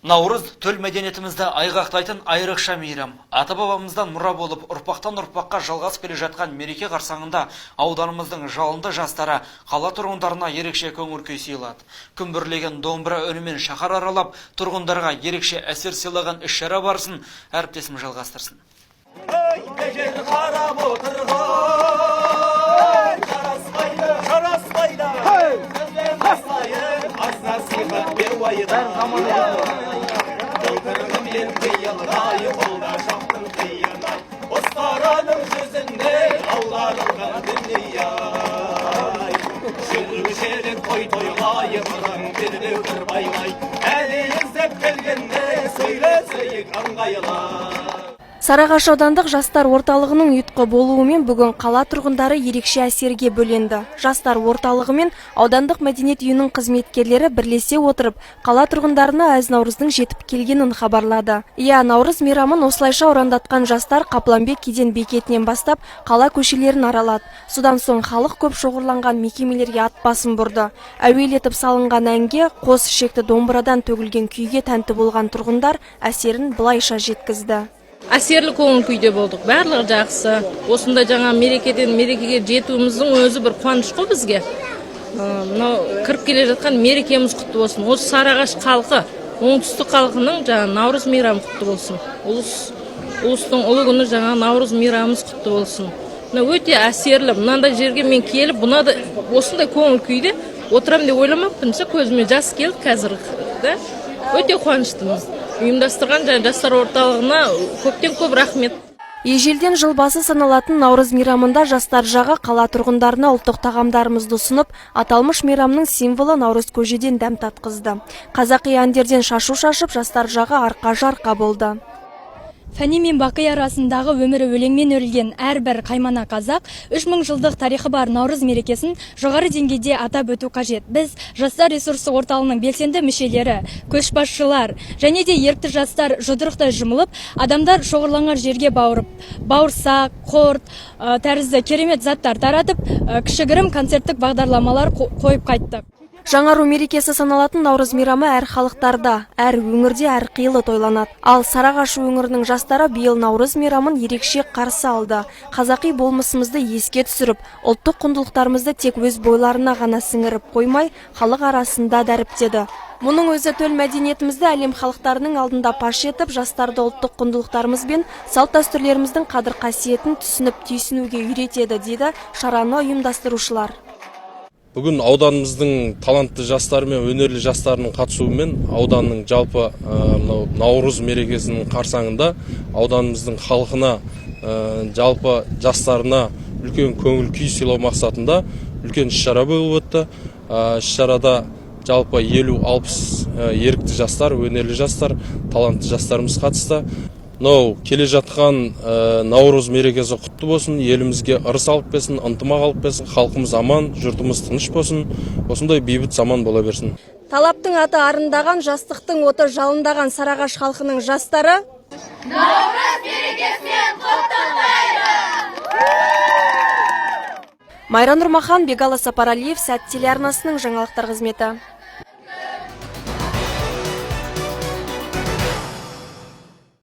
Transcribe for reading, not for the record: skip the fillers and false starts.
Наурыз – төл мәдениетімізді айғақтайтын айрықша мейрам. Ата-бабамыздан мұра болып, ұрпақтан ұрпаққа жалғасып келе жатқан мереке қарсаңында ауданымыздың жалынды жастары қала тұрғындарына ерекше көңіл күй сыйлады. Күмбірлеген домбыра үнімен шаһар аралап, тұрғындарға ерекше әсер сыйлаған іс-шара барысын әріптесім жалғастырсын. Ей, бекер қарап отырған жараспайды, жараспайды. Сізбен бастайын аз насихат бер ойда. Былтырғы мен биылғай бұл да жоқтың қиыны. Ұстараның жүзінде аударылған дүние. Жүруші едік той тойлай, бұрын белбеу бір байлай. Әлі іздеп келгенде сөйлесейік ыңғайлай. Сарыағаш аудандық жастар орталығының ұйытқы болуымен бүгін қала тұрғындары ерекше әсерге бөленді. Жастар орталығы мен аудандық мәдениет үйінің қызметкерлері бірлесе отырып, қала тұрғындарына әз Наурыздың жетіп келгенін хабарлады. Иә, Наурыз мейрамын осылайша ұрандатқан жастар Қапланбек кеден бекетінен бастап қала көшелерін аралады. Содан соң халық көп шоғырланған мекемелерге ат басын бұрды. Әуелетіп салынған әнге, қос ішекті домбырадан төгілген күйге тәнті болған тұрғындар әсерін былайша жеткізді. Әсерлі көңіл күйде болдық, барлығы жақсы. Осындай жаңа мерекеден мерекеге жетуіміздің өзі бір қуаныш қой бізге. Мынау кіріп келе жатқан мерекеміз құтты болсын! Осы Сарыағаш халқы, оңтүстік халқының жаңа Наурыз мейрамы құтты болсын! Ұлыстың ұлы күні, жаңа Наурыз мейрамымыз құтты болсын! Мына өте әсерлі, мынандай жерге мен келіп, мынадай осындай көңіл күйде отырамын деп ойламаппын ше. Көзіме жас келді қазір да, өте қуаныштымыз. Ұйымдастырған жаңа жастар орталығына көптен көп рахмет. Ежелден жыл басы саналатын Наурыз мейрамында жастар жағы қала тұрғындарына ұлттық тағамдарымызды ұсынып, аталмыш мейрамның символы Наурыз көжеден дәм татқызды. Қазақи әндерден шашу шашып, жастар жағы арқа жарқа болды. Фәни мен бақи арасындағы өмірі өлеңмен өрілген әрбір қаймана қазақ 3000 жылдық тарихы бар Наурыз мерекесін жоғары деңгейде атап өту қажет. Біз, Жастар ресурсы орталығының белсенді мүшелері, көшбасшылар және де ерікті жастар, жұдырықтай жұмылып, адамдар шоғырланған жерге барып, бауырсақ, құрт тәрізді керемет заттар таратып, кішігірім концерттік бағдарламалар қойып қайттық. Жаңару мерекесі саналатын Наурыз мейрамы әр халықтарда, әр өңірде әр қилы тойланады. Ал Сарыағаш өңірінің жастары биыл Наурыз мейрамын ерекше қарсы алды. Қазақи болмысымызды еске түсіріп, ұлттық құндылықтарымызды тек өз бойларына ғана сіңіріп қоймай, халық арасында дәріптеді. Мұның өзі төл мәдениетімізді әлем халықтарының алдында паш етіп, жастарды ұлттық құндылықтарымыз бен салт дәстүрлеріміздің қадір қасиетін түсініп түйсінуге үйретеді, дейді шараны ұйымдастырушылар. Бүгін ауданымыздың талантты жастары мен өнерлі жастарының қатысуымен ауданның жалпы мынау Наурыз мерекесінің қарсаңында ауданымыздың халқына, жалпы жастарына үлкен көңіл күй сыйлау мақсатында үлкен іс шара болып өтті. Іс шарада жалпы 50-60 ерікті жастар, өнерлі жастар, талантты жастарымыз қатысты. Мынау келе жатқан Наурыз мерекесі құтты болсын, елімізге ырыс алып келсін, ынтымақ алып келсін, халқымыз аман, жұртымыз тыныш болсын, осындай бейбіт заман бола берсін. Талаптың аты арындаған, жастықтың оты жалындаған Сарыағаш халқының жастары Наурыз мерекесімен құттықтайды! Майра Нұрмахан, Бегалы Сапаралиев, Сәт телеарнасының жаңалықтар қызметі.